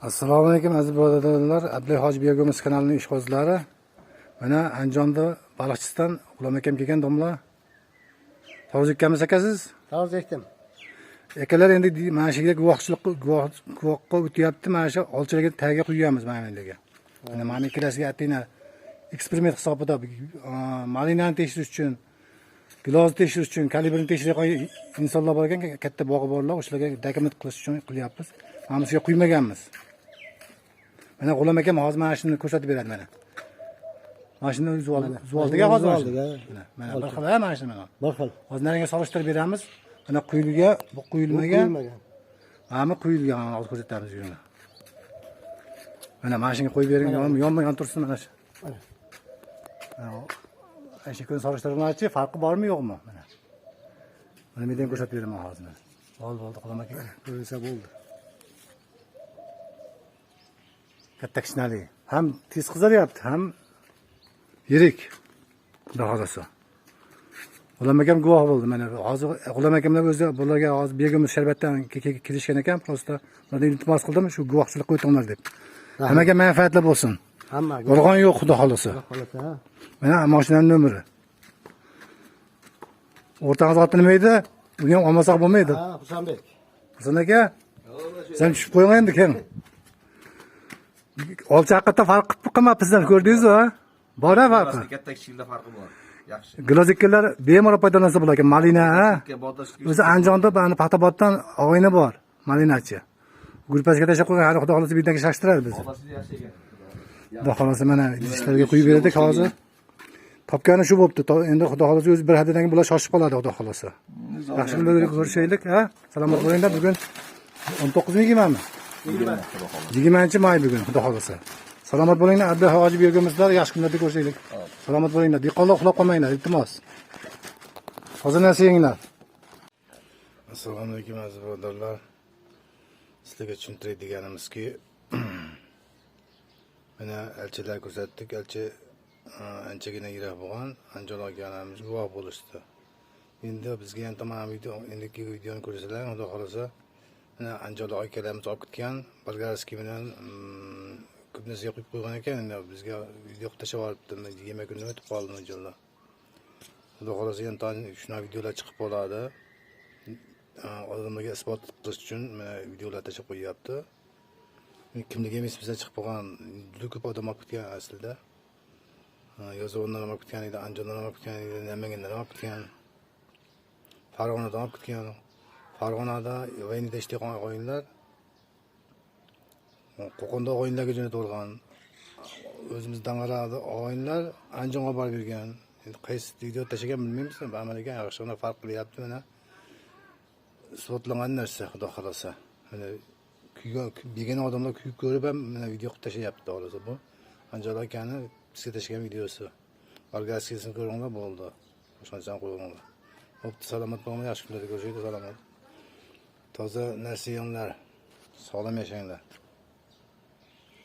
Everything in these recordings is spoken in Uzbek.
Assalomu alaykum aziz birodarlar. Abdulla Hoji Biyagomuz kanalining ishqibozlari. Mana Andijonda Baliqchistan G'ulom akam kelgan domla. Tarvuz ekkanmiz akasiz? Tarvuz ekdim. Akalar endi mana shu yerga guvohchilik guvohga o'tyapti. Mana shu olchalarga tagiga quyamiz mana bunga. Mana mana ikkalasiga atayna eksperiment hisobida malinani tekshirish uchun, gilozni tekshirish uchun, kalibrini tekshiradigan insonlar bor ekan, katta bog'i borlar, o'shalarga dokument qilish uchun qilyapmiz. Mana bu yerga quymaganmiz. Mana G'ulom akam hozir mana shuni ko'rsatib beradi mana. Mana shuni uzib oldik hozir. Mana, mana bir xil mana shuni mana. Bir xil. Hozir nariga solishtirib beramiz. Mana quyilgan, bu quyilmagan. Mana bu quyilgan, hozir ko'rsatamiz buni. Mana mana shunga qo'yib bering, yonma-yon tursin mana shu. Mana. Mana shu kun solishtirmoqchi, farqi bormi yo'qmi? Mana. Mana men ham ko'rsatib beraman hozir. Bo'ldi, bo'ldi, G'ulom aka. Ko'rinsa bo'ldi. Katta kishnali. Ham tez qizaryapti, ham yirik. Xudo xohlasa. G'ulom akam guvoh bo'ldi mana. Hozir G'ulom akamlar o'zi bularga hozir begimiz sharbatdan kelishgan ekan, просто ulardan iltimos qildim, shu guvohchilik qo'yinglar deb. Hammaga manfaatli bo'lsin. Hammaga. Yolg'on yo'q, xudo xohlasa. Xudo xohlasa, ha. Mana mashinaning nomeri. O'rtamiz oti nima edi? Uni ham olmasak bo'lmaydi. Ha, Husanbek. Hasan aka, sen tushib qo'ying endi kim? Olcha haqiqatda farq qilmabsizlar, ko'rdingiz-ku, ha? Bor-a farqi. Katta kichikda farqi bor. Yaxshi. Gilozikkalar bemalol foydalansa bo'lar ekan, malina, ha? O'zi Andijonda mana Paxtaboddan og'ayni bor, malinachi. Gruppasiga tashlab qo'ygan, hali xudo xohlasa birdan shashtiradi bizni. Bog'dashi yaxshi ekan. Xudo xohlasa mana idishlarga quyib berdik hozir. Topgani shu bo'pti. Endi xudo xohlasa o'zi bir haftadan keyin bular shoshib qoladi, xudo xohlasa. Yaxshi kunlarda ko'rishaylik, ha? Salomat bo'linglar. Bugun 19 20mi? 20 may bugun, xudo xohlasa. Salomat bo'linglar, Abdulla Hoji bergimizlar, yaxshi kunlarda ko'rishaylik. Salomat bo'linglar. Dehqonlar uxlab qolmanglar, iltimos. Hozir narsa yenglar. Assalomu alaykum aziz birodarlar. Sizlarga tushuntiray deganimizki, mana elchilar ko'rsatdik. Elchi anchagina yiroq bo'lgan, Andijon akalarimiz guvoh bo'lishdi. Endi bizga ham tamom video, endigi videoni ko'rsalar, xudo xohlasa, mana Andijon akalarimiz olib ketgan, bolgarskiy bilan ko'p narsaga quyib qo'ygan ekan. Endi bizga video qilib tashlab yuboribdi. 20 kundan o'tib qoldi videolar. Xudo xohlasa ham shunaqa videolar chiqib qoladi. Odamlarga isbot qilish uchun mana videolar tashlab qo'yyapti. Kimligi ham esimizdan chiqib qolgan, juda ko'p odam olib ketgan aslida. Yozyovondan olib ketgan edi, Andijondan olib ketgan edi, Namangandan olib ketgan, Farg'onadan olib ketgan. Farg'onada Vaynida ishlaydigan og'aynilar, Qo'qonda og'aynilarga jo'natib. O'zimiz Dang'arada og'aynilar Andijonga borib yurgan. Endi qaysi video tashlagan bilmaymiz, ammo lekin yaxshigina farq qilyapti mana. Isbotlangan narsa, xudo xohlasa. Mana kuygan begona odamlar kuyib ko'rib ham mana video qilib tashlayapti, xohlasa bu. Andijon akani bizga tashlagan videosi. Bolgarskiysini ko'ringlar bo'ldi. Boshqa narsani qo'yinglar. Bo'pti, salomat bo'linglar, yaxshi kunlarda ko'rishaylik, salomat. Toza narsa yenglar, sog'lom yashanglar.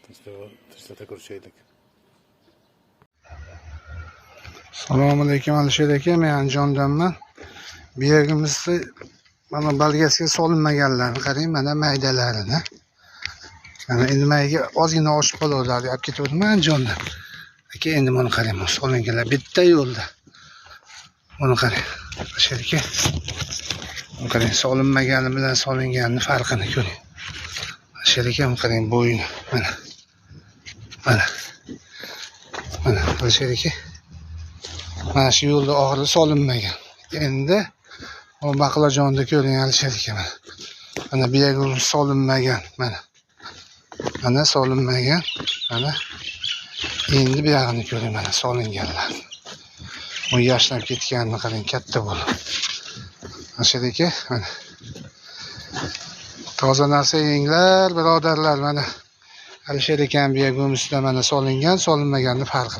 Tinchlikda ko'rishaylik. Assalomu alaykum Alisher aka, men Andijondanman. Bu yerimizda mana balgasiga solinmaganlarni qarang, mana maydalarini. Mana endi mayga ozgina oshib qoladi, olib ketgandim Andijondan. Aka, endi buni qarang, bu solinganlar bitta yo'lda. Buni qarang, Alisher aka. Buni qarang, solinmagani bilan solinganini farqini ko'ring. Alisher aka, buni qarang, bo'yini mana. Mana. Mana Alisher aka. Mana shu yo'lda oxiri solinmagan. Endi bu baqlajonni ko'ring Alisher aka mana. Mana bu yerga solinmagan mana. Mana solinmagan. Mana endi bu yog'ini ko'ring mana solinganlar. Bu yashnab ketganini qarang, katta bo'lib. Alisher aka mana. Toza narsa yenglar, birodarlar mana. Alisher akam bu yerga mana solingan, solinmaganni farqi.